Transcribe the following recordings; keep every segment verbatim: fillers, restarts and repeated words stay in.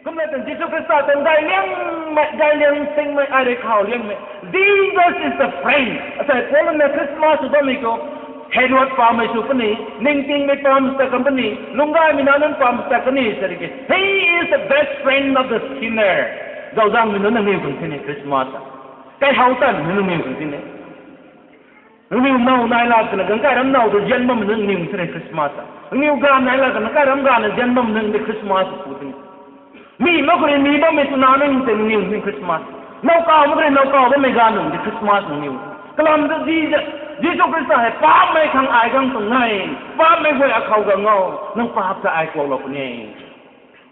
Kumna tang Jisu Khrista tang gayliangmei, gayliang singmei, ai rui khou liangmei. Jesus is the friend. Asei Paul na Christmas sw bammei khou, Herod pamei sw puni, ningtingmei pam ta kan puni, lungcgaymei nac nunc pam ta kan ni sa ki. He is the best friend of the sinner. Zauczangmei nunc nangniw khang sini Christmas a. Kaihou tan nunc nangniw khang sini. Nangniw now nai la twna ganv kai ram now ta zian bammei nunc nangniw sini Christmas a. Nangniw ganv nai la twna kai ram ganv na zian bammei nunc ni Christmas pu tini. Mi mak khou rui mi bammei twna nunc tei nangniw ni Christmas. Now kau mak khou rui now kau bammei ganv nunc di Christmas nangniw. Kalam ta Jisu, Jisu Khrista hei paapmei khang ai gang tuang e. Paapmei guay akhou gang o. Nang paap ta ai kuaklou puni.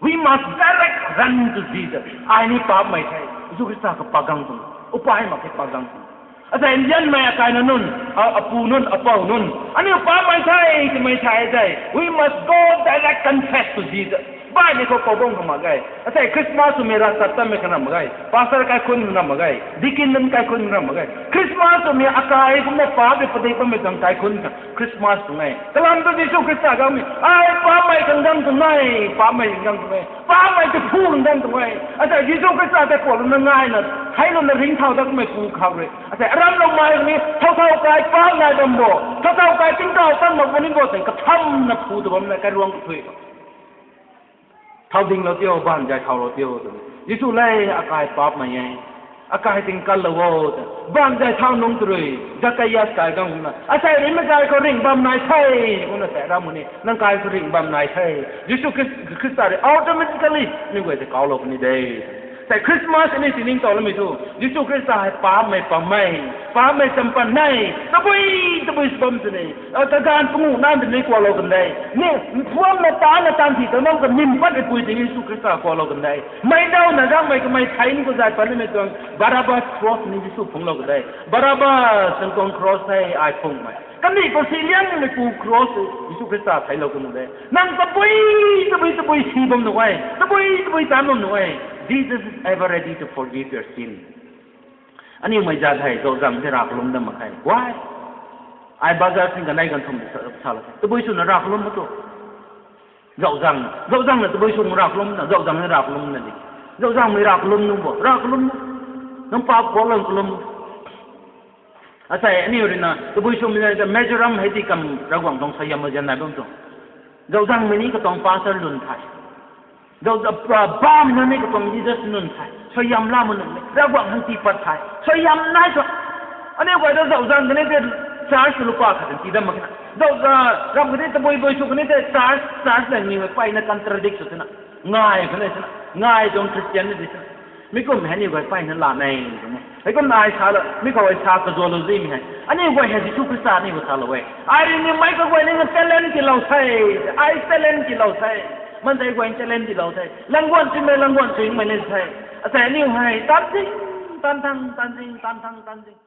We must direct run to Jesus. Ai ni paapmei the. Jisu Khrista khou paap gang tuang. Upai mak khe paap gang tuang. Asei nzianmei akaina nunc, a, apu nunc, apou nunc, aniu paapmei the twmei sa tei, we must go direct confess to Jesus. Baihmei khou pou bam khang mak ge. Asei Christmas swmei ravchaptatmei khang ram mak ge. Pastor kaikhunc khang ram mak ge. Deacon nunc kaikhunc khang ram mak ge. Christmas swmei akai kumna paap rui padik bammei tuang kaikhunc khang Christmas tuang e. Kalam ta Jisu Khrista gangmei, ai paapmei khang gang tuang e, paapmei khang gang tuang e. Paapmei ta phu gang tuang e. Asei Jisu Khrista tei kuaklouna ngaina, theilouna ringcthau datmei pu khou rui. Asei aramloumei ni, thau thau kai paap nai bam bo, thau thau kai tingkauh tang mak bo ni bo tei, kathamna phu ta bam na kairuang kathui. Thau dinglou tio, baanv zay thaulou tio, tw. Jisu le, akai paapmei e. Akai tingkanlou o, tw. Baanv zay thau nungc tw rui, Zacchaeus kai gang kumna. Asei rimei kai khou ringh bam nai the, kumna tei ram ni, nang kai khou ringh bam nai the. Jisu Khris-, Khrista rui automatically, ni guay tei kaulou puni de. Tei Christmas ni tiningtowloumei thu, Jisu Khrista hei paapmei pam e, paapmei champan e, tabui, tabui sw bam tw ni. A, kaganv panguh nai tw ni kuaklou kan de. Ni, mphuamna tana tanv thi ta nam ka nim pat rui pui tini Jisu Khrista kuaklou kan de. Meic dauna gangmei kamei thei ni khou zay pat nimei tuang Barabbas cross ni Jisu phunglou kan de. Barabbas tuang cross hei ai phungmei. Kandih khou si liang nimei pu cross Jisu Khrista theilou kan de. Nang tabui, tabui, tabui si bam nuh e. Tabui, tabui taanc bam nuh e. Jesus is ever ready to forgive your sin. Aniu mei zat hei, zauczang tei rav kalum dat mak khe. Why? Ai bazar sing kanei kan thum sa, sa la. Tabui swna rav kalum mak tu. Zauczang, zauczang na tabui swna rav kalum na, zauczang na rav kalum na di. Zauczangmei rav kalum nunc bo, rav kalum na. Nang paap kuaklou kalum. Asei aniu rui na, tabui swmei na, Mizoram hei di kam Ravguangc tuang suaihiam mazian nai bam tu. Zauczangmei ni katuang pastor lun the. Zau, zau, pa, bammei nunc ni katuang leaders nunc the. Suaihiam lamei nunc ni. Ravguangc hang tii pat the. Suaihiam nai thu. Aniu guay ta zauczang kani tei church lupa khat tii dat mak khe na. Zau, zau, ram kani tabui bui sw kani tei church, church na ni mpeyna contradict sw tina. Ngai khou na sina. Ngai tuang Christian na di sina. Mi kum hei aniu guay mpeyna la nei tuang e. Hei kum ai sa la, mi khou ai sa kazualoumei hei. Aniu guay hei Jisu Khrista aniu khou salou e. Ai rui ni meic kaguay ni na talent tiilou the. Ai talent tiilou the. Maansei guay talent tiilou the. Langguan swmei, langguan swmei ni the. Asei aniu hei, tan ting, tan thang, tan ting, tan thang, tan ting.